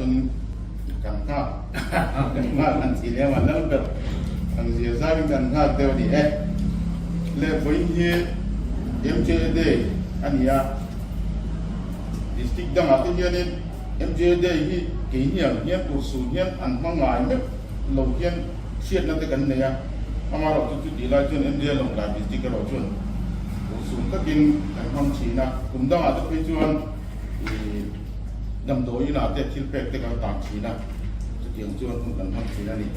chuan kan nghak kan nghak an ti lem a lal ber ang zia zangin kan nghak deuh a ni e. Le vawiin hi MJA Day a ni a, District dangah te hianin MJA Day hi keini ang hian urhsun hian an hma ngai meuh lo hian hriatna te kan nei a, amaherawhchu chutih lai chuan MJA Lawngtlai District erawh chuan urhsun takin kan hmang thin a, kum dangah te phei chuan ih damdawi inah te thil pek te kan tan thin a, chutiang chuan hun kan hmang thin a ni.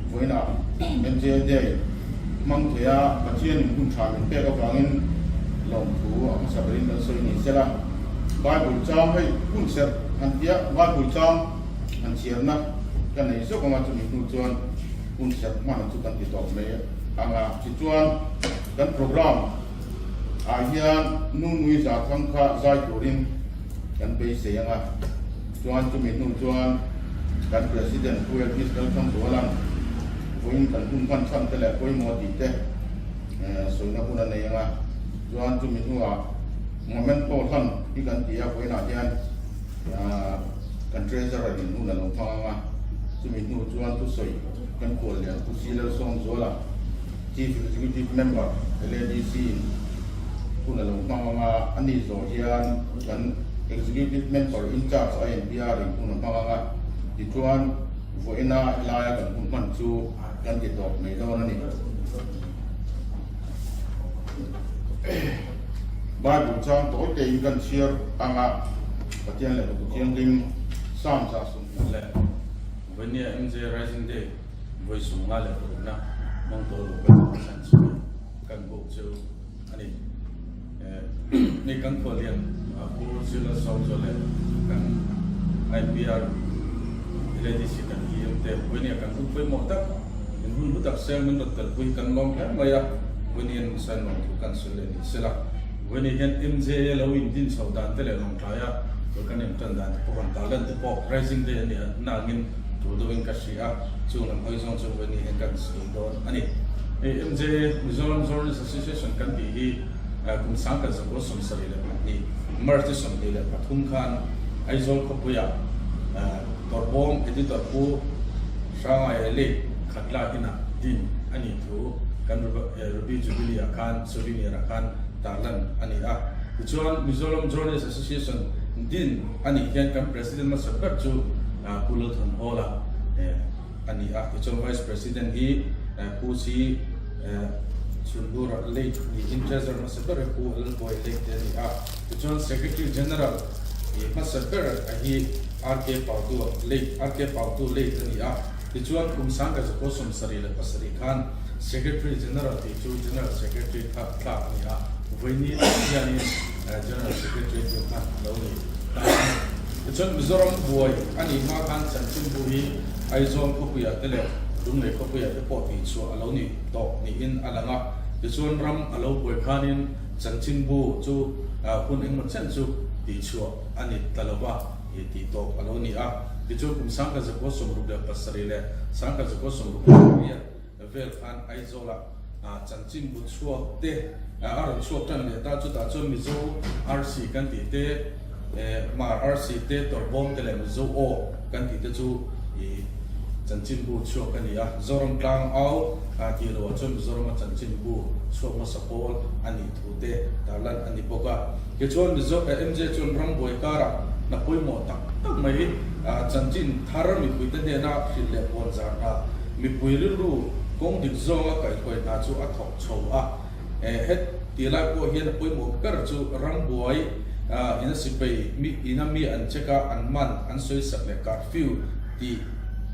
Vawiinah MJA Day hmang thei a, Pathianin hun tha min pek avangin lawmthu a hmasa berin kan sawi ni sela, Bible chang hei hun serh han tia Bible chang han chhiarna ka nei zawk anga chumi hnu chuan hun serh hman chu kan ti tawp mai anga tichuan kan program ah hian nu nui za thang kha zai turin kan beisei anga chuan chumi hnu chuan kan President Pu Elvis Lalthangzuala'n vawiin kan hun hman chhan te leh pawimawh tih te sawina hun a nei anga chuan chumi hnuah Momento hlan hi kan ti a vawiinah hian Kan Treasurer in hun a lo hmang ang a, chumi hnu chuan thusawi kan kual lian Pu C Lalsawmzuala, Chief Executive Member, LADC in hun a lo hmang ang a, a ni zawh hian kan Executive Member in Charge INPR in hun a hmang ang a, tichuan vawiina helaia kan hun hman chu kan ti tawp mai dawn a ni. Bible chang tawi tein kan chhiar ang a, Pathian Lehkhabu Thianghlim Psalm 120 leh Vawnia MJ Rising Day vawi 54 na hmang tawh lo kan hman chu kan buk chu a ni. Hei kan khualian Pu Zila Sawmzaw leh kan IPR LADC kan EM te Vawnia kan hun pawimawh tak in hun hlu tak seng min rawn telpui hi kan lawm hle mai a, Vawnia in sign lawm thu kan sawi leh ni sela. Vawini hian MJA lo in din chhoh dan te leh lawngtlai a tui kan in tan dan te pawh kan tar lan te pawh Rising Day a nih a nangin tur deuhin ka hria a, chung lam hawi zawng chu Vawini hian kan sawi dawn a ni. Hei MJA Mizoram Journalist Association kan tih hi kum 1972 March ni 23 khan Aizawl khawpuiah Tawrbawm Editor Pu Hrangaia Lake Khatla inah din a nih thu kan Ruby Jubilee ah khan souvenir ah khan tarlan a ni a. Tichuan Mizoram Journalist Association din a nih hian kan President hmasa ber chu Pu Lalthanhawla a ni a. Tichuan Vice President hi Pu Si Chhunhura late niin Treasurer hmasa ber hi Pu Lalbuai late te a ni a. Tichuan Secretary General hmasa ber a hi RK Pautu late RK Pautu late a ni a. Tichuan kum 1977 khan Secretary General tih chu General Secretary kha thlak a ni a, vawiini tak hianin General Secretary chu khan a lo nei ta a ni. Tichuan Mizoram buai a nih hma khan chanchinbu hi Aizawl khawpuiah te leh Lunglei khawpuiah te pawh tihchhuah a lo ni tawh niin a lang a. Tichuan ram a lo buai khanin chanchinbu chu hun engmaw chen chu tihchhuah a ni ta lo va. Hi tih tawp a lo ni a, tichuan kum 1967 leh 1968 vel khan Aizawla chanchinbu chhuak te a rawn chhuak tan leh ta, chutah chuan Mizo Arsi kan tih te, Hmar Arsi te, Tawrbawm te leh Mizo Aw kan tih te chu chanchinbu chhuak a ni a, Zoram Tlang Au tih loah chuan Mizorama chanchinbu chhuak hmasa pawl a nih thu te tarlan a ni bawk a. Tichuan Mizo MJ chuan rambuai karah hna pawimawh tak tak mai chanchin thar mipuite hnena hrilh leh puan zar hna, mipui rilru kawng dik zawnga kaihhruai hna chu a thawk chho a. Het tih lai pawh hian a pawimawh ber chu rambuai ina sipai mi ina mi an check a, an man, an sawisak leh curfew tih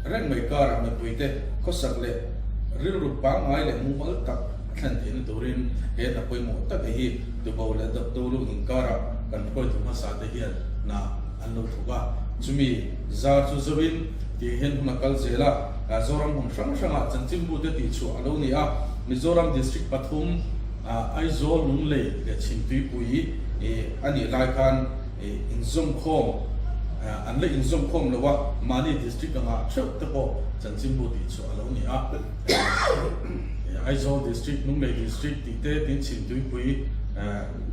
reng mai karah mipuite khawsak leh rilru pangngai leh mumal tak a thlen theihna turin he hna pawimawh tak hi Tubo leh Dapdolo inkarah kan hruaitu hmasa te hian hna an lo thawk a, chumi zar chu zoin tih hian hun a kal zel a, Zoram hmun hrang hrangah chanchinbu te tihchhuah a lo ni a, Mizoram District pathum Aizawl, Lunglei leh Chhimtuipui a nih lai khan inzawmkhawm an la inzawmkhawm lo a, mahni district angah theuh te pawh chanchinbu tihchhuah a lo ni a. Aizawl District, Lunglei District tih te tin Chhimtuipui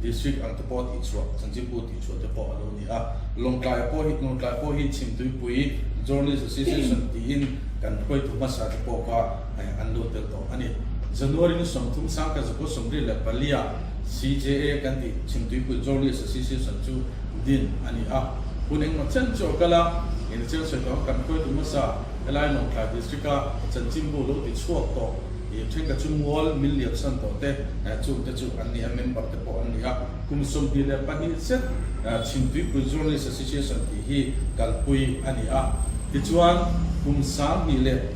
District ang te pawh tihchhuah, chanchinbu tihchhuah te pawh a lo ni a. Lawngtlai pawh hi Lawngtlai pawh hi Chhimtuipui Journalist Association tiin kan hruaitu hmasa te pawh kha an lo tel tawh a ni. January ni 30 1974 ah CJA kan tih Chhimtuipui Journalist Association chu din a ni a. Hun engmaw chen chu a kal a, Inchel sawi tawh ang kan hruaitu hmasa helai Lawngtlai District a chanchinbu lo tichhuak tawh I thenkhat chu mual min liam san tawh te, chung te chu an ni a, member te pawh an ni a. Kum 22 zet Chhimtuipui Journalist Association tih hi kalpui a ni a. Tichuan, kum 2006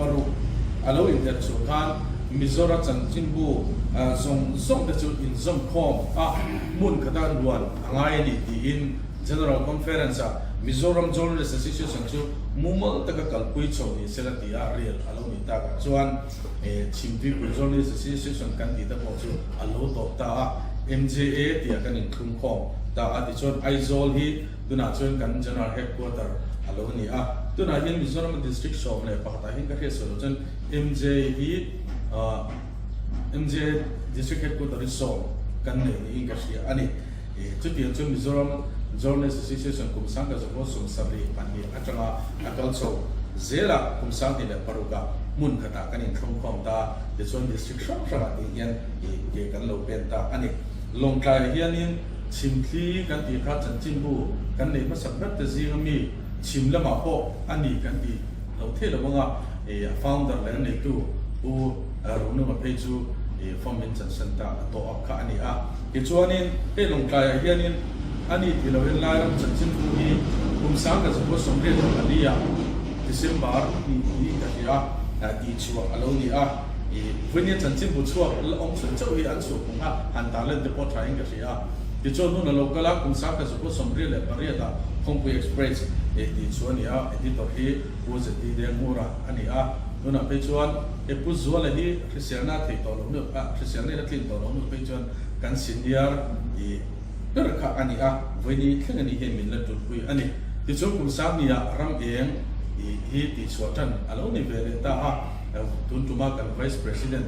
a lo inher chhuah khan Mizora chanchinbu zawng zawng te chu inzawmkhawm a, hmun khata luan a ngai a ni tiin General Conference-ah Mizoram Journalist Association chu mumal taka kalpui chho ni sela tia rel a lo nih takah chuan Chhimtuipui Journalist Association kan tih te pawh chu a lo tawp ta a, MJA tia kan inthlum khawm ta a, tichuan Aizawl hi tunah chuan kan General Headquarter a lo ni a, tunah hian Mizoram District 11 ah hian ka hriat sawi loh chuan MJ hi MJ District Headquarter hi sawm kan nei niin ka hria a ni. Chutiang chuan Mizoram Journalist Association kum 1972 atanga a kal chho zelah kum 2006 ah hmun khatah kan inthlungkhawm ta, tichuan district hrang hrangah tih hian ke kan lo pen ta a ni. Lawngtlaiah hianin Chhimthli kan tih kha chanchinbu kan neih hmasak ber te zinga mi chhim lamah pawh a ni kan tih lo thei lo anga a founder leh a neitu Pu Rununga phei chu form in chansan ta a tawh ak kha a ni a. Tichuanin, hei Lawngtlaiah hianin a ni tih loin Lairam chanchinbu hi kum 1984 ah December ni hi ka hria a, tihchhuah a lo ni a. I vawinia chanchinbu chhuak la awm chhun chauh hi an chhuah phung a, han tarlan te pawh thain ka hria a. Tichuan hun a lo kal a, kum 1988 ah Phawngpui Express tihchhuah a ni a, editor hi Pu ZD Dengmura a ni a. Tunah phei chuan he Pu Zuala hi hriselna a theih tawh loh nu a, hriselna in a tlin tawh loh nu phei chuan kan senior i ber kha a ni a, vawiini thleng a nih hian min la tulpui a ni. Tichuan kum sangni-ah ram eng i hi tihchhuah tan a lo ni ve leh ta a, tun tuma kan Vice President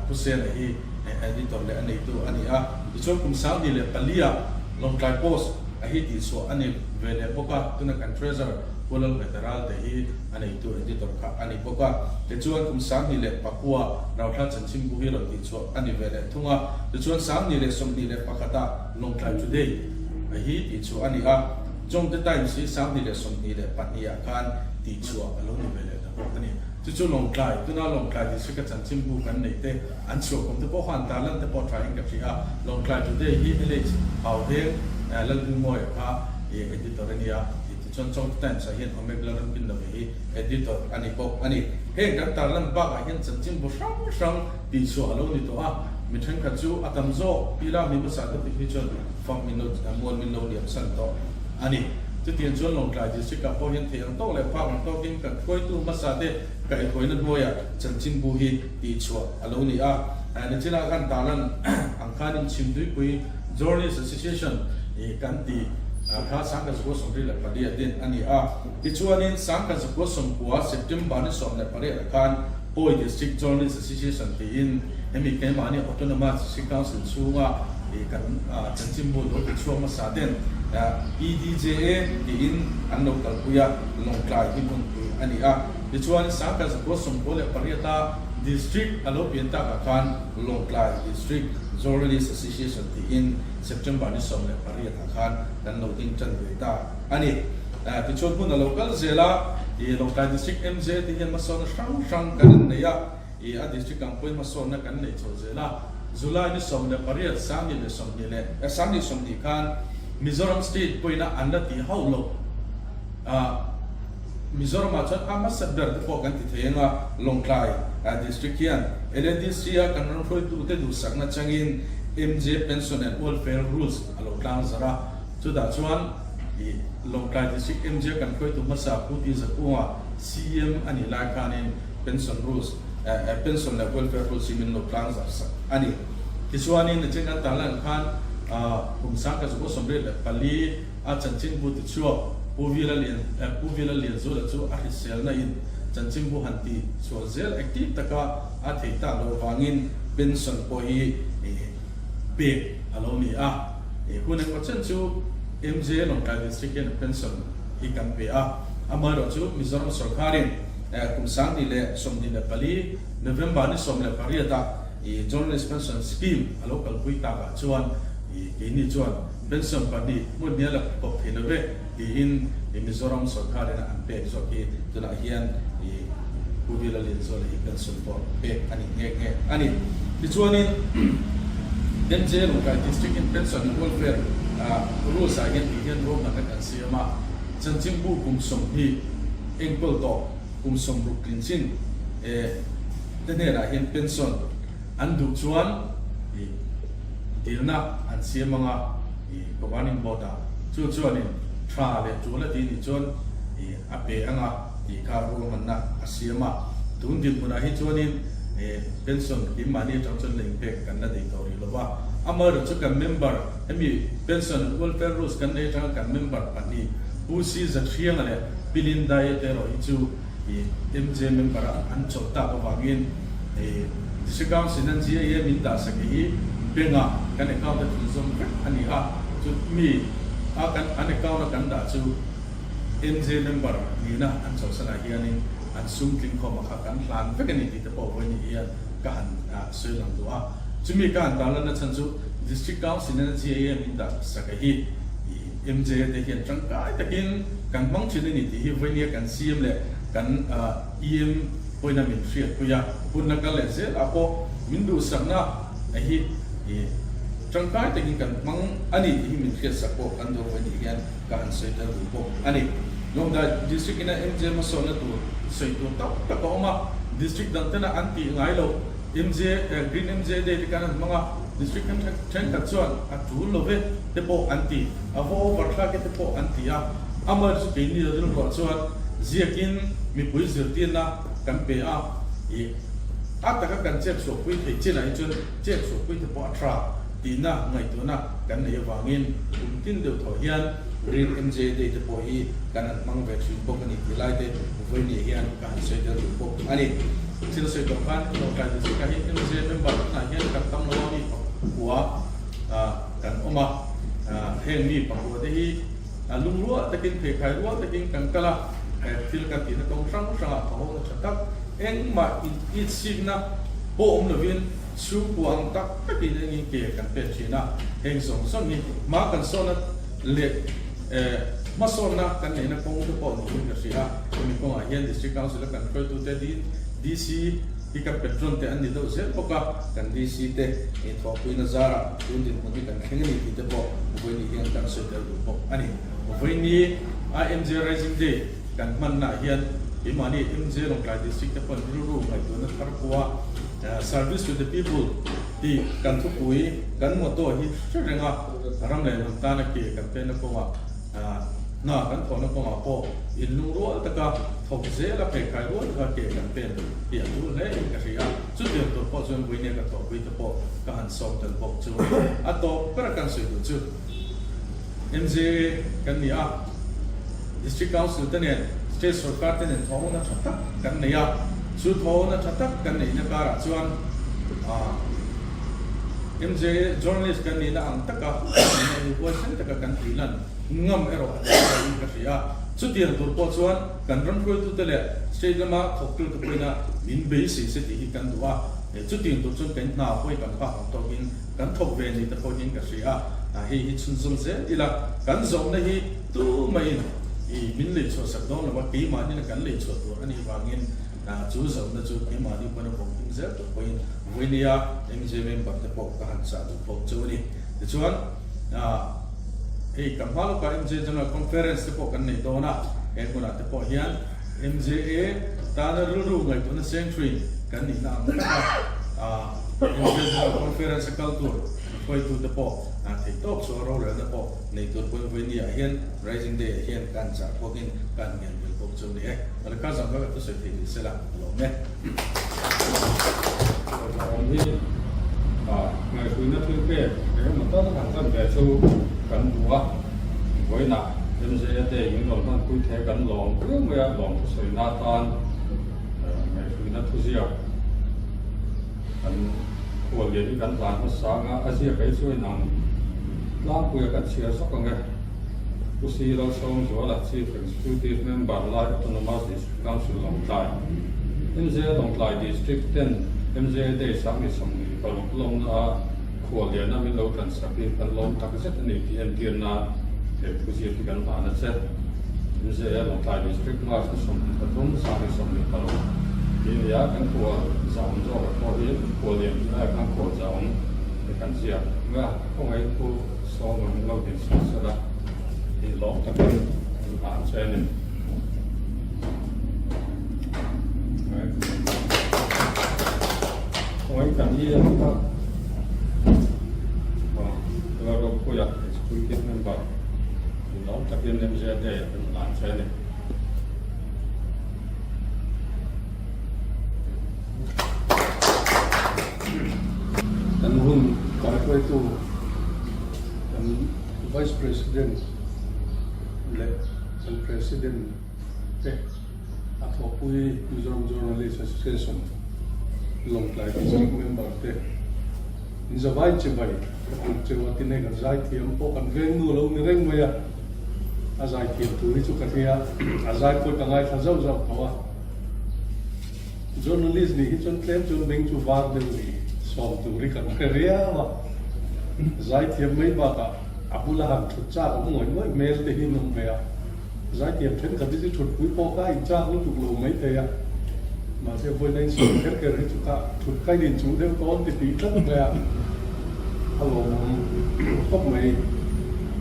Pu Sena hi editor leh a neitu a ni a. Tichuan kum 2004-ah Lawngtlai Post a hi tihchhuah a ni ve leh bawk a, tuna kan Treasurer Pu Lalveteral te hi a neitu editor kha a ni bawk a. Tichuan kum 2009 Rauthla chanchinbu hi rawn tihchhuah a ni ve leh thung a. Tichuan 2021 ah Lawngtlai Today a hi tihchhuah a ni a. Chawngte Times hi 2022 ah khan tihchhuah a lo ni ve leh ta bawk a ni. Chu chu Lawngtlai, tuna Lawngtlai District a chanchinbu kan neih te an chhuah kum te pawh khan tarlan te pawh tha in ka hria a. Lawngtlai Today hi LH Hauheng Lalhmingmawia kha editor a nia. Tichuan Chawngte Times ah hian Omek Lalramkinlove hi editor a ni bawk a ni. Heng kan tarlan bakah hian chanchinbu hrang hrang tihchhuah a lo ni tawh a, mi thenkhat chu a tam zawk pi la mi hmasa te tih hi chuan fam min lo mual min lo liam san tawh a ni. Chutiang chuan Lawngtlai District ah pawh hian thei ang tawk leh phak ang tawkin kan hruaitu hmasa te kaihhruaina hnuaiah chanchinbu hi tihchhuah a lo ni a. Nichinah khan tarlan ang khanin Chhimtuipui Journalist Association kan tih kha 1974 a din a ni a. Tichuanin 1990 September ni 18 ah khan Pawi District Journalist Association tiin hemi keimahni Autonomous District Council chhunga kan chanchinbu lo tichhuak hmasa ten PDJA tiin an lo kalpui a, Lawngtlai hi hmunpui a ni a. Tichuan 1998 a District a lo pian takah khan Lawngtlai District Journalist Association tiin September ni 18 ah khan kan lo ding tan ve ta a ni. Tichuan hmun a lo kal zel a, ih Lawngtlai District MJ te hian hmasawnna hrang hrang kan in nei a, ih a District ang pawhin hmasawnna kan neih chho zel a. July ni 18 2020 leh 2020 khan Mizoram State pawhin a an la tih hauh loh a, Mizoramah chuan a hmasa ber te pawh kan ti thei ang a, Lawngtlai District hian LADC a kan ram hruaitute duhsakna changin MJ Pension and Welfare Rules a lo tlang zarh a, chutah chuan i Lawngtlai District MJ kan hruaitu hmasa Pu Ti Zakunga CM a nih lai khanin Pension Rules Pension leh Welfare Rules hi min lo tlang zarh sak a ni. Tichuanin nichin kan tarlan khan kum 1984 a chanchinbu tichhuak Pu Vila Lian Pu Vila Lianzuala chu a hriselna in chanchinbu han ti chhuah zel active taka a thei tak loh vangin pension pawh hi. pek a lo ni a. Hun engmaw chen chu MJ Lawngtlai District hian pension hi kan pe a, amaherawhchu Mizoram sorkarin kum 2024 November ni 18 ah Journalist Pension Scheme a lo kalpui takah chuan keini chuan pension pahnih hmun hnial a kawp thei lo ve tiin Mizoram sorkarin an pek zawk hi tunah hian Pu Vila Lianzuala hi pension pawh pek a ni nghe nghe a ni. Tichuanin MJ Lawngtlai District in Pension and Welfare Rules ah hian tih hian ruahmanna kan siam a, chanchinbu kum 20 enkawl tawh kum 60 tlin chin te hnenah hian pension an duh chuan dilna an siam anga Governing Board ah chu chuanin tha leh tul a tih nih chuan a pe anga tih kha ruahmanna a siam a. Tun dinhmunah hi chuanin pension keimahni atang chuan la inpek kan la nei tawh rih lo va, amaherawhchu kan member hemi pension and welfare rules kan nei atanga kan member pahnih Pu Si Zathrianga leh Pi Lindaia te erawh hi chu MJ member a an chawlh tak avangin District Council an GIA min dah sak hi bank ah kan account a thun zawm vek a ni a, chu mi a kan an account a kan dah chu MJ member nihna an chawlhsan ah hianin an sum tling khawm a kha kan hlan vek a ni tih te pawh vawiin hian ka han sawi lang duh a. Chumi ka han tarlanna chhan chu District Council in a GIA min dah sak a hi. MJ te hian tangkai takin kan hmang thin a ni tih hi vawinia kan CM leh kan EM pawhin a min hriatpui a, hun la kal leh zel ah pawh min duhsakna hi tangkai takin kan hmang a ni tih hi min hriatsak pawh kan duh vawiin hian ka han sawi tel duh bawk a ni. Lawngtlai District ina MJ hmasawnna tur sawi tur tam tak a awm a, District dang tena an tih ngai loh MJ Green MJ Day te khan an hmang a, District thenkhat chuan a tul lo ve te pawh an ti, a va over thlak e te pawh an ti a, amaherawhchu chu keini rilruah chuan ziakin mipui zirtirna kan pe a, ih a taka kan chet chhuahpui theih chinah hi chuan chet chhuahpui te pawh a tha tihna ngaihtuahna kan neih avangin kum tin deuh thaw hian Green MJ Day te pawh hi kan han hmang ve thin bawk a ni tih lai te vawinia hian ka han sawi tel duh bawk a ni. Thil sawi tawh khan Lawngtlai District ah hian MJ member tunah hian kan tam lo a mi pakua kan awm a, heng mi pakua te hi lungrual takin pheikhai rual takin kan kal a, thil kan tihna kawng hrang hrangah thawhawkna tha tak engmah initsikna pawh awm lovin chhungkua ang tak takin engin ke kan pek thin a, heng zawng zawng hi hma kan sawna leh Hmasawnna kan neihna kawng te pawh niin ka hria a, hemi kawngah hian District Council a kan hruaitute DC hi kan patron te an ni deuh zel bawk a, kan DC te thawhpuina zarah tun dinhmun hi kan thleng a ni tih te pawh Vawiini hian kan sawi tel duh bawk a ni. Vawiini IMJ Rising Day kan hmannaah hian keimahni MJ Lawngtlai District te pawhin rilru ngaihtuahna thar pawha Service to the People tih kan thupui kan motto hi hre reng a, ram leh hnam tana ke kan penna kawngah hna kan thawhna kawngah pawh inlungrual taka thawk zela pheikhai rual taka ke kan pen hi a tul hle in ka hria a, chutiang tur pawh chuan Vawinia ka thawhpui te pawh ka han sawm tel bawk chu a tawp ber a kan sawi duh chu MJA kan ni a, District Council te nen State sorkar te nen thawhna tha tak kan nei a, chu thawhna tha tak kan neihna karah chuan MJA journalist kan nihna ang taka nihna hi huaisen taka kan tihlan ngam erawh a tel loin ka hria a, chutiang tur pawh chuan kan ram hruaitute leh state lama thawktute pawhin a min beisei se tih hi kan duh a, chutiang tur chuan kan hna pawh hi kan phak ang tawkin kan thawk ve ni te pawhin ka hria a, hei hi chhunzawm zel ila kan zawhna hi tumah-in i min lei chhuah sak dawn lo a, keimahni kan lei chhuah tur a nih vangin chu zawhna chu keimahni pawn a vawng tum zel tur pawhin vawinia MJ member te pawh ka han chah duh bawk chu a ni. Tichuan hei kan hma lawkah MJ General Conference te pawh kan nei dawn a, he hmunah te pawh hian MJA tana rilru ngaihtuahna seng thuin kan nihna ang taka MJ General Conference a kal tur hruaitute pawh theihtawp chu a rorelna pawh nei tur pawhin vawinia hian Rising Day ah hian kan chah phawkin kan ngen vel bawk chu a ni e. Malika zawng kha ka thusawi thei ni sela ka lawm e. Awm hi ngaihhruina thil pek engemaw tal han chan ve chu kan duh a, vawiinah MJA te in rawn hmanpui thei kan lawm viau mai a, lawm thusawina atan ngaihhruina thuziak kan. Khuallian hi kan hlan hmasa ang a, a ziak ei chu inang tlangpuia kan chhiar zawk ang e. Pu Si Lalsawmzuala, Chief Executive Member, Lai Autonomous District Council, Lawngtlai, MJ Lawngtlai District ten MJ Day 26 lawmna a Khualliana min lo tlansak hi kan lawm tak zet a ni tih entir nan he thu ziak hi kan hlan a che. MJ Lawngtlai District March ni 23, 26 tih a ni a, kan khual zahawm zawkah pawh hi khuallian tih aiah khan khual zahawm te kan ziak mai a, khawngaih pu Sawma min lo din sawt sawt a, tih lawm takin kan hlan che a ni. Khawngaih kan i a kha Lalropuia Executive Member tih lawm takin MJ Day ah kan hlan che a ni. Kan hun kaihruaitu kan Vice President leh kan President te a thawhpui Mizoram Journalist Association Lawngtlai District member te in zavai chibai ka tuk cheu a tinei kan zaithiam pawh kan veng nu a lo ni reng mai a, a zaithiam tur hi chu ka hria a zai pawh ka ngaithla zauh zauh tawh a. Journalist nih hi chuan tlem chuan beng chu var deuh ni sawm tur hi kan hre riau a, zaithiam mai bakah a bula han thut chak awm ngawih ngawih hmel te hi an awm ve a, zaithiam thenkhat hi chu thutpui pawh kha inchak lutuk lo mai thei a, mahse vawiin a insawm kher kher hi chu kha thut kha in inchuh deuh tawn ti tih tlat mai a, a lawmawm khawp mai.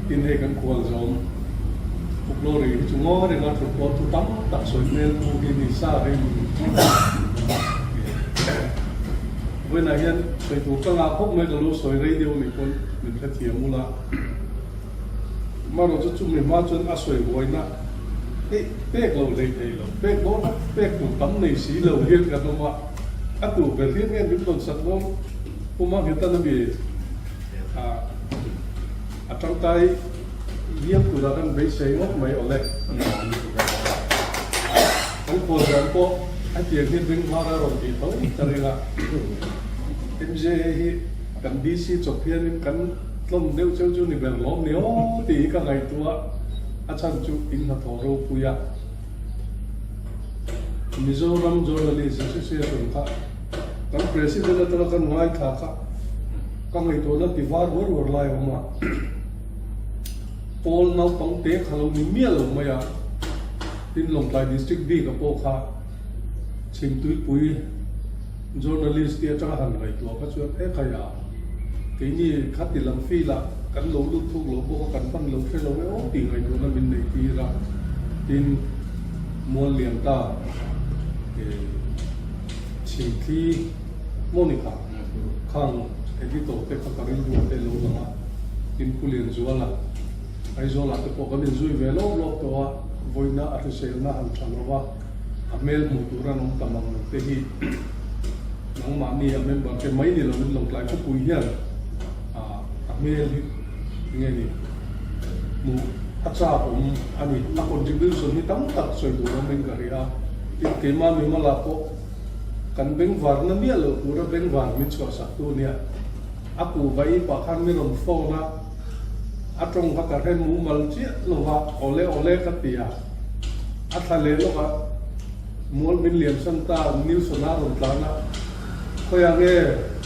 Tin hei kan khual zawm Folklore hi chu ngawi renga thut pawh thu tam tak sawi hmel pu hi ni sa reng vawiinah hian sawi tur ka ngah khawp mai ka lo sawi rei deuh anih pawn min hrethiam ula amaherawh chu chumi hma chuan a sawi huaina hei pek lo hlei thei lo pek dawn a pek tur tam nei si lo hian kan awm a a tur ber hian nge min rawn sak dawn puma nghetan ami a tangkai viau tura kan beisei ngawt mai awle. Kan khawl dan pawh hetiang hi bengvar a rawn tih tho ka ring a. MJA hi kan DC chawp hianin kan tlawm deuh cheu chu ni ber lawm ni aw tih hi ka ngaihtuah a chhan chu in hnathawh ropui a. Mizoram Journalist Association kha kan President atanga kan ngaithla kha ka ngaihtuahna ti var uar uar lai a awm a. Pawl naupang te kha lo ni miah lo mai a, tin Lawngtlai District bik a pawh kha Chhimtuipui journalist te atanga han ngaihtuah kha chuan e khai a, keini khati lam field ah kan lo lut thuk lo bawk a, kan hman lo hre lo e aw tih ngaihtuahna min neih tir a, tin mual lian ta Chhimthli Monica khang editor te kha ka rilru te lo lang a, tin Pu Lianzuala Aizawlah te pawh kan inzui ve lawp lawp tawh a, vawiina a hriselna han tha lo va, a hmel hmuh tur an awm tam ang lo te hi nangmahni a member te mai ni lovin Lawngtlai khawpui hian a hmel hi enge ni hmuh a chak awm a ni. A contribution hi tam tak sawi tur awmin ka hria a, tin keimah mimala pawh kan bengvarna miah loh tura bengvar min chhuahsak tu nia a kuhva i pah khan mi rawn phone a, A tawng kha ka hre mumal chiah lo va, awle awle ka ti a. A thla leh lawk a, mual min liam san ta, Nilson a rawn tlan a, khawiah nge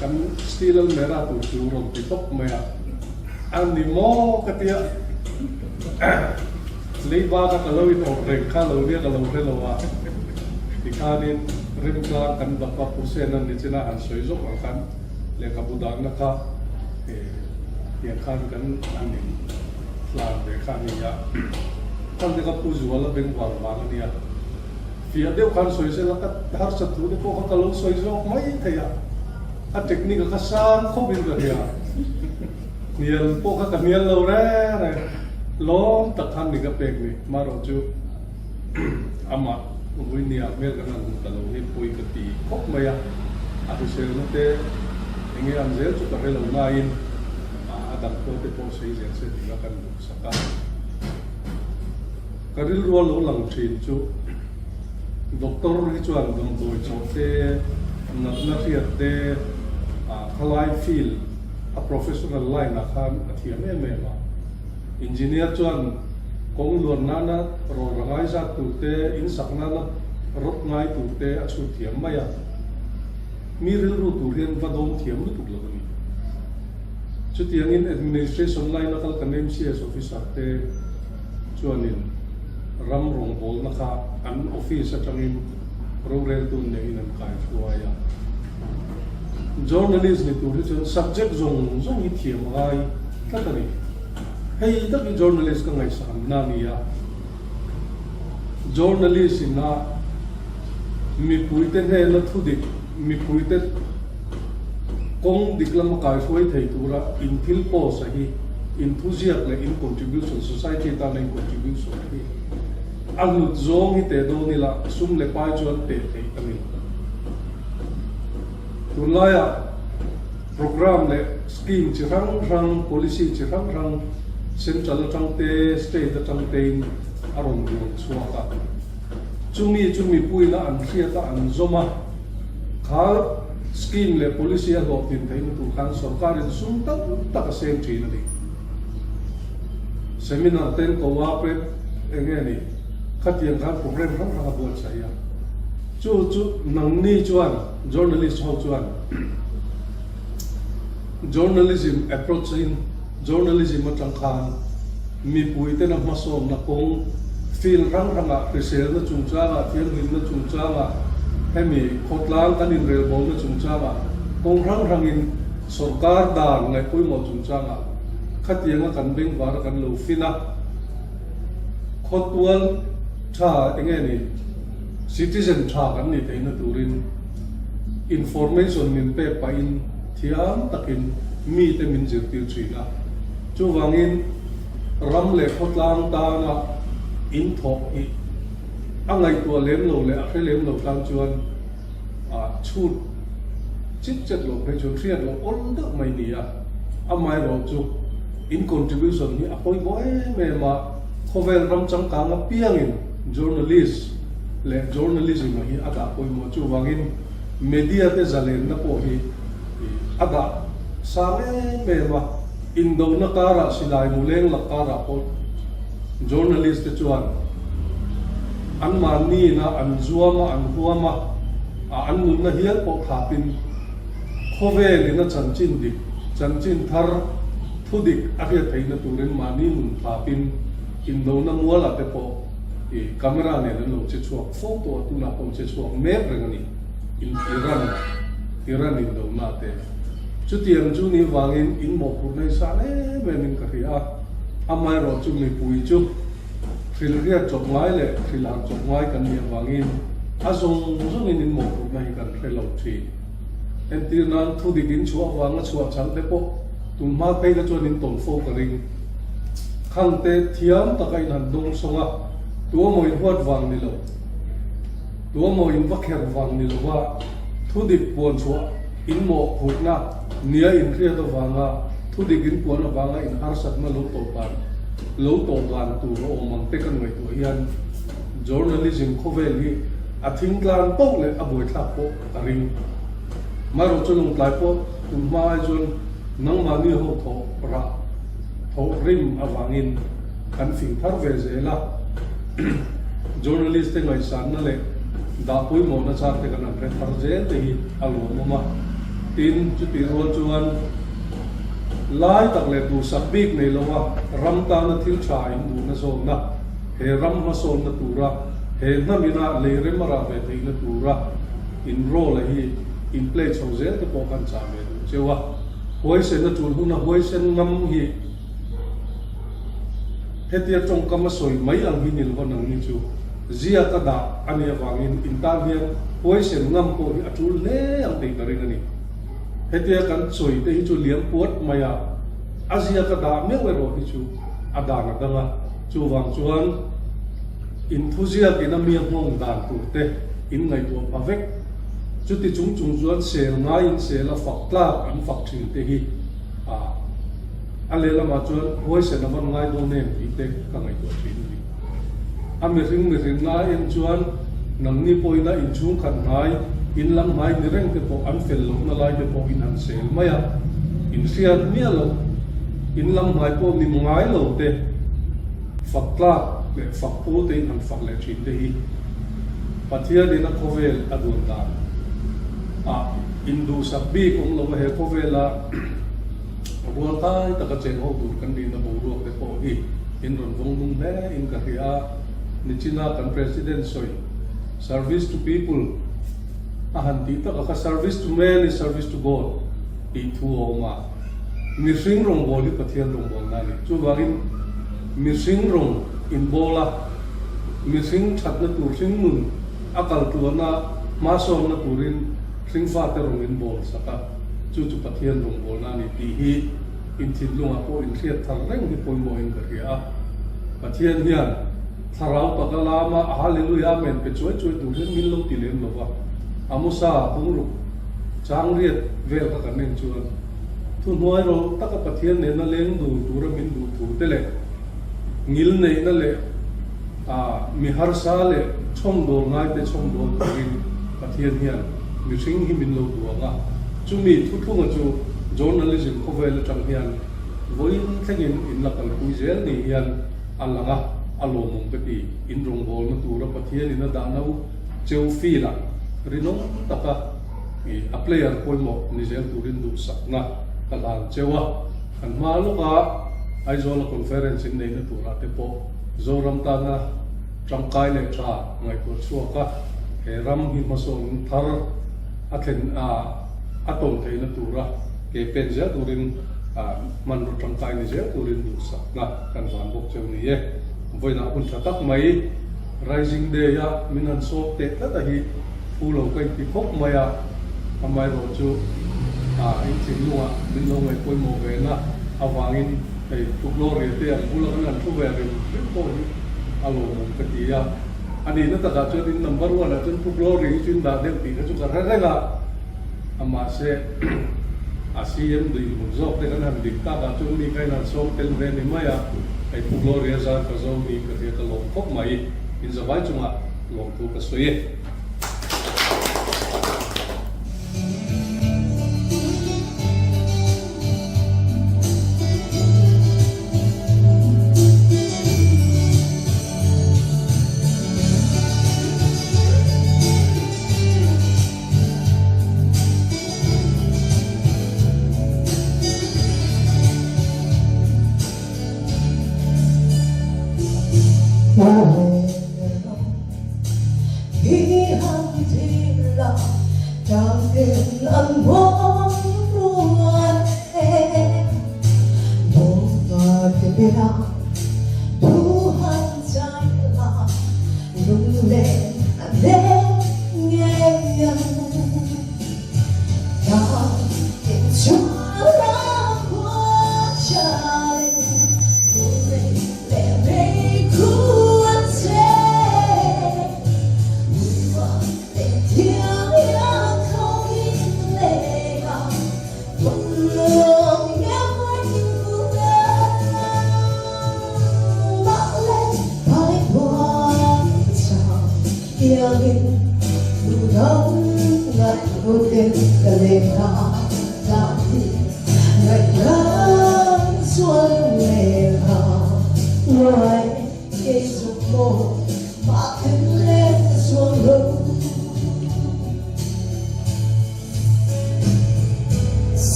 kan steel almera tur chu rawn ti tawp mai a. A ni maw ka ti a, leiba kha ka lo inawrh reng kha lo nia ka lo hre lo a, tikhanin remtlang kan dap a, Pu Sena nichin a han sawi zawk ang khan lehkhabu dahna kha Tiang khan kan an in hlan ve kha a ni a, khan te kha Pu Zuala beng vang vang a nia, fiah deuh khan sawi sela ka harsat thu te pawh kha ka lo sawi zawk mai thei a, a technique a kha sang khawp in ka hria, hnial pawh kha ka hnial lo reng reng, lawm tak khan ni ka pek ni, marawh chu amah Vuinia hmel kan han hmu ta lo hi pawi ka ti khawp mai a, a hriselna te eng nge an zel chu ka hre lo nain a dang pawh te pawh sawi zel se tih kha kan duhsak a. Ka rilrua lo lang thin chu doctor hi chuan damdawi chawh te, natna hriat te, khalai field a professional line ah khan a thiam em em a. Engineer chuan kawng luan nana rawra ngai zat tur te, in sak nana rawt ngai tur te a chhut thiam mai a. Mi rilru tur hian va dawm thiam lutuk lo a ni. Chutiangin administration line a kal kan MCS officer te chuanin ram rawngbawlna kha an office atangin roreltu neiin an kai hruai a. Journalist ni tur hi chuan subject zawng zawng hi thiam a ngai tlat a ni. Hei tak hi journalist ka ngaihsanna a ni a. Journalist ina mipuite hnena thudik, mipuite kawng dik lama kaihruai thei tura in thil post a hi, in thuziak leh in contribution, society tana in contribution a hi a hlut zawng hi teh dawn ila sum leh pai chuan teh theih a ni lo. Tunlaiah programme leh scheme chi hrang hrang, policy chi hrang hrang central atang te, state atang tein a rawn buan chhuak a. Chumi chu mipuina an hriat a, an zawm a. Kha scheme leh policy a hlawhtlin theihna tur khan sorkarin sum tam tak a seng thin a ni. Seminar ten ko a prep eng nge ni khatiang khan programme hrang hrang a buatsaih a. Chu chu nangni chuan journalist ho chuan journalism approach in journalism atang khan mipui tena hmasawnna kawng field hrang hrangah hriselna chungchangah thianghlimna chungchangah hemi khawtlang kan inrelbawlna chungchangah kawng hrang hrangin sorkar dan ngaih pawimawh chungchangah khatianga kan bengvar a kan lo fin a khawtual tha enge ni citizen tha kan nih theihna turin information min pek pahin thiam takin mite min zirtir thin a. Chuvangin ram leh khawtlang tana in thawk hi a ngaihtuah lem lo leh a hre lem lo tan chuan chhut chit chet loh phei chuan hriat loh awl deuh mai ni a. Amaherawh chu in contribution hi a pawimawh em em a, khawvel ram changkang apiangin journalist leh journalism-a hi a dah pawimawh. Chuvangin media te zalenna pawh hi a dah sang em em a, indona karah silai muleng lak karah pawh journalist te chuan anmahni ina an zuam a, an huam a, an nunna hial pawh thlapin khawvel ina chanchin dik, chanchin thar thu dik a hriat theihna turin mahni nun thlapin indona mualah te pawh i camera nen an lo che chhuak fo tawh a, tunah pawh an che chhuak mek reng a ni. In Iran, Iran indona te. Chutiang chu ni vangin in mawhphurhna hi sang em em in ka hria a, amaherawh chu mipui chu hrilhriat chawp ngai leh hrilhar chawp ngai kan nih avangin a zawng zawngin in mawhphurhna hi kan hre lo thin. Entir nan thu dik in chhuah avanga chhuah chhan te pawh tun hma phei kha chuan in tawn fo ka ring. Khang te thiam taka in han dawng sawng a, tuamaw in huat vang ni lo. Tuamaw in va kher vang ni lova thudik puan chhuah in mawhphurhna nia in hriat avanga thudik in puan avanga in harsatna lo tawh dan lo tawh dan tur a awm ang te kan ngaihtuah hian journalism khawvel hi a thingtlang poh leh a buaithlak pawh ka ring. Marawh chu lawngtlai pawh tun hma ai chuan nangmahni ho thawh rah thawh rim avangin kan fing thar ve zel a, journalist te ngaihsanna leh dah pawimawhna char te kan han hre thar zel te hi a lawmawm a. Tin, chutih rual chuan lai tak leh duhsak bik nei loa ram tana thil tha induhna zawnna, he ram hmasawnna tura he hnamina lei rem a rah ve theihna tura in role hi in play chho zel te pawh kan chah ve duh cheu a. Huaisen a tul huna huaisen ngam hi Hetia tawngkam a sawi mai ang hi nil vawn ang ni chu ziak a dah a nih avangin in tan hian huaisen ngam pawh hi a tul hle ang tih ka ring a ni. Hetia kan sawi te hi chu liam puat mai a, a ziak a dah meuh erawh hi chu a dan a dang a, chuvang chuan in thuziak in a mi a nghawng dan tur te in ngaihtuah pha vek. Chuti chung chung chuan sel ngai in sel a fak tlak an fak thin te hi a. A lehlamah chuan huaisen a van ngai dawn em tih te ka ngaihtuah thin a ni. A mihring mihring na en chuan nangni pawhin a inchhungkhat hnai In lam hnai ni reng te pawh an fel lohna lai te pawh in han sel mai a, in hriat miah loh, in lam hnai pawh ni ngai lo te fak tlak leh fak pu te in han fak leh thin te hi Pathianin a khawvel a duan dan ah induhsak bik awm lo a he khawvela rual kai taka cheng ho tur kan nihna boruak te pawh hi in rawn vawng nung hle in ka hria a, nichina kan President sawi Service to people a han tih tak a kha service to man is service to God tih thu a awm a, mihring rawngbâwl hi Pathian rawngbâwlna a ni. Chuvangin mihring rawng inbâwl a, mihring thatna tur hringnun a kal tluana hmasawnna turin hringfate rawng inbâwl sak a, chu chu Pathian rawngbâwlna a ni tih hi inthinlungah pawh inhriat thar reng hi pawimawhin ka hria a. Pathian hian. Thlarau taka lama a Hallelujah Amen pe chuai chuai tur hian min lo ti lem lo va, Amosa bungruk chang riat vel kha kan en chuan thuhnuai rawh taka Pathian nena leng dun tura min duh thu te leh ngil neihna leh mi harsa leh chhawmdawl ngaite chhawmdawl turin Pathian hian mihring hi min lo duang a, chumi thuthlunga chu journalism khawvel atang hian vawiin thlengin in la kalpui zel ni hian A lang a, a lawmawm ka ti. In rawngbawlna tura Pathianin a dah no cheu field ah rinawm taka i a player pawimawh ni zel turin duhsakna ka hlan cheu a. Kan hma lawka Aizawla conference in neihna turah te pawh Zoram tana tangkai leh tha ngaihtuah chhuak a, he ram hi hmasawn thar a thlen a a tawn theihna tura ke pen zel turin hmanraw tangkai ni zel turin duhsakna Kan van bawk cheu ni e. Vawiinah hun tha tak mai Rising Day a min han sawp teh tlat a hi phu lo ka inti khawp mai a, amaherawh chu in thinlungah min lo ngaih pawimawh ve na avangin hei Pu Gloria te ang bula kan han thu ve rim rim pawh hi a lawmawm ka ti a. A nihna takah chuan in number one ah chuan Pu Gloria hi chu in dah deuh tih kha chu ka hre reng a. Mahse, a CM dinhmun zawk te kan han dik tak ah chuan mi kha in han sawm tel ve ni mai a, hei Pu Gloria zan ka zo ni ka hria ka lawm khawp mai, in zavai chungah lawmthu ka sawi e.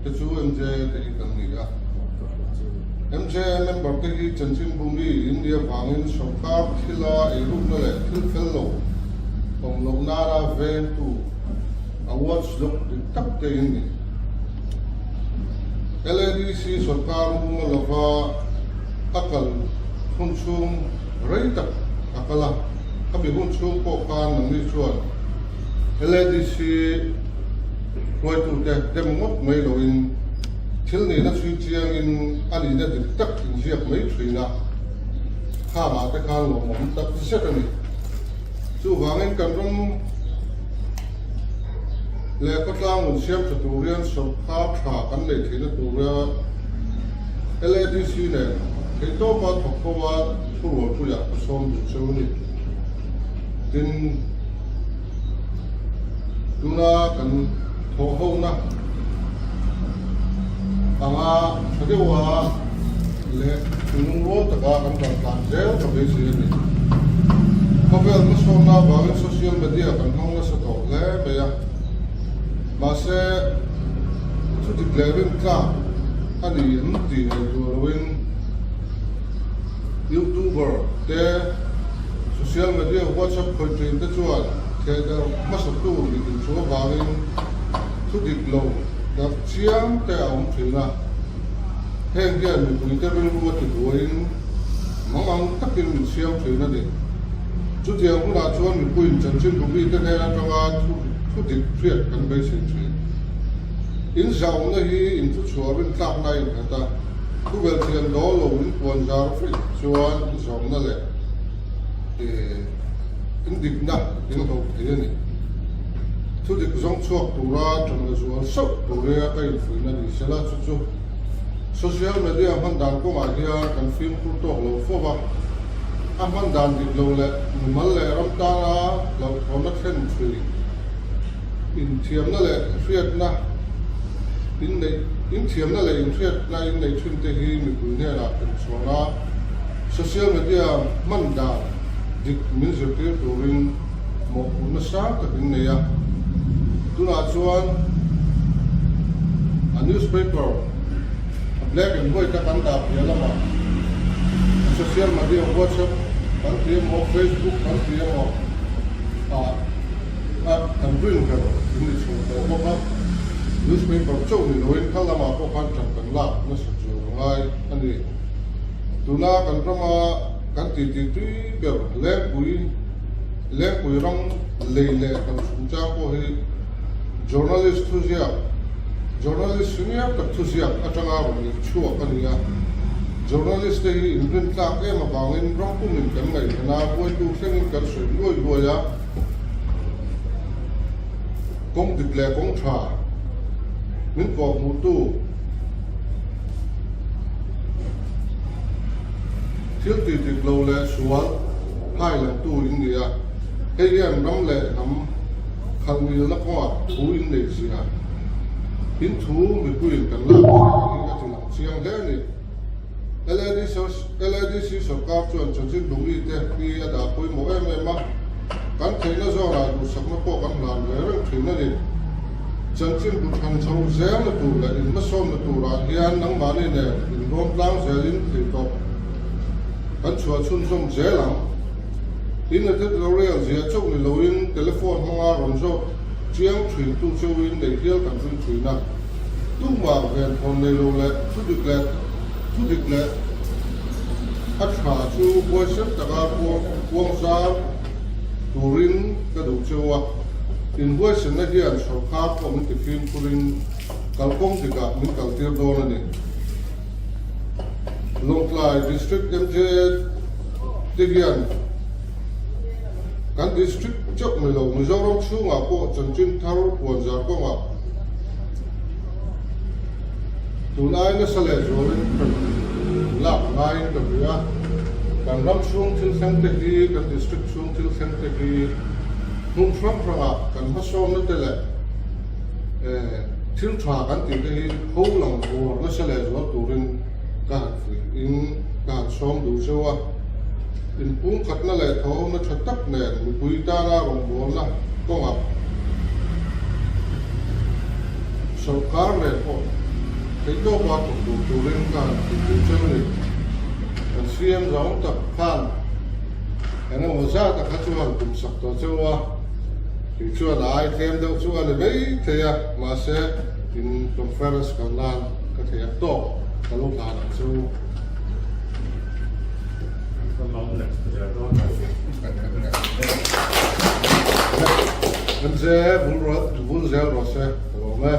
Te chu MJ te hi kan ni a. MJ member te hi chanchinbu mi in nia vangin sawrkar thila eirukna leh thil fel lo awm loh nana vengtu a watchdog dik tak te in ni. LADC sawrkar mumal lova a kal hun chhung rei tak a kal a, khami hun chhung pawh khan nangni chuan LADC hruaitute dem ngawt mai loin thil nihna chhui chiangin a nihna dik tak inziak mai thin a, khangah te khan lawmawm tak zet a ni. Chuvangin kan ram leh khawtlang nun siam tha tur hian sawrkar tha kan nei theihna tura LADC nen theihtawpa thawk ho a thurualpuiah ka sawm duh cheu a ni. Tin, tuna kan thawhhona anga tha deuha leh lungrual taka kan kal tlan zel ka beisei a ni. Khawvel hmasawmna avangin social media kan hmang nasa tawh hle mai a, mahse thu dik leh rintlak a ni em tih ngaihtuah loin Youtuber te, social media WhatsApp khawih thin te chuan thehdarh hmasatu nih inchhu avangin thu dik lo darh chiang te a awm thin a. Heng hian mipuite rilru a tibuaiin mangang takin min siam thin a ni. Chutiang hunah chuan mipuiin chanchin bumite hnen atanga thu dik hriat kan beisei thin. In zahawmna hi in thuchhuah rintlakna a innghat a, thuvel thian dawl lo in puan zar feih chuan in zawmna leh in dikna in hloh thei a ni. Thu dik zawng chhuak tura ṭan la zual sauh turia ka infuihna ni sela chu chu social media hman dan kawngah hian kan fimkhur tawk lo fo va, a hman dan dik lo leh mimal leh ram tana hlauhthawnna thlen thui inthiamna leh hriatna inneih inthiamna leh inhriatna inneih thin te hi mipui hnenah inchhawn a, social media hman dan dik min zirtir turin mawhphurhna sang tak in nei a. Tunah chuan a newspaper a black and white a kan dah piah lamah social media WhatsApp kan ti emaw Facebook kan ti emaw ah a kan rin ber in ni chho tawh bawk a. Newspaper chauh ni loin kha lamah pawh khan ṭan kan lak nasa zual a ngai a ni. Tuna kan rama kan titi tui ber Lengpui Lengpui ram lei leh hlauh chungchang pawh hi journalist thuziak journalist senior tak thuziak atanga rawn in chhuak a ni a. Journalist te hi inrin tlak em avangin ram pumin kan ngaihven a, hruaitu thlengin kan sawi luai luai a. Kawng dik leh kawng tha min kawhhmuhtu Thil tih dik lo leh sual hai langtu in ni a, hei hian ram leh hnam khalh milna kawngah thu in nei zia. In thu mipuiin kan lak zia hi a ti lang chiang hle a ni. LADC sawrkar chuan chanchin bumite hi a dah pawimawh em em a, kan theihna zawnah duhsakna pawh kan hlan ve reng thin a ni. Chanchin bu than chho zelna tur leh inhmasawnna turah hian nangmahni nen inrawm tlang zelin thei tawp kan chhuah chhunzawm zel ang. Tin, editorial ziah chauh ni loin telephone hmanga rawn zawt chiang thin tu chauhin nei hial kan ring thin a. Tumah ven thawn nei lo leh thu dik leh thu dik leh a tha chu huaisen taka kuang zar turin ka duh cheu a. Inhuaisenna hian sawrkar pawh min ti fimkhurin kalkawng dikah min kaltir dawn a ni. Lawngtlai District MJA te hian kan District chauh ni lo Mizoram chhungah pawh chanchin thar puanzar kawngah tun ai nasa leh zualin kan lak ngaiin ka hria. Kan ram chhung thil thleng te hi, kan District chhung thil thleng te hi hmun hrang hrangah kan hmasawnna te leh Thil tha kan tih te hi ho lang buar nasa leh zual turin ka han fuih in ka han sawm duh cheu a. Inpumkhatna leh thawhawmna tha tak nen mipui tana rawngbawlna kawngah sawrkar nen pawh theihtawpa thawk duh turin ka han fuih duh cheu a ni. Kan CM zahawm tak khan eng emaw zat a kha chu han tum sak tawh cheu a. Kei chuan a ai tlem deuh chu a ni mai thei a, mahse in conference kal nan ka thei ang tawk ka lo hlan ang chu. Ka lawm leh zel dawn a. MJ vul zel rawh se ka lawm e.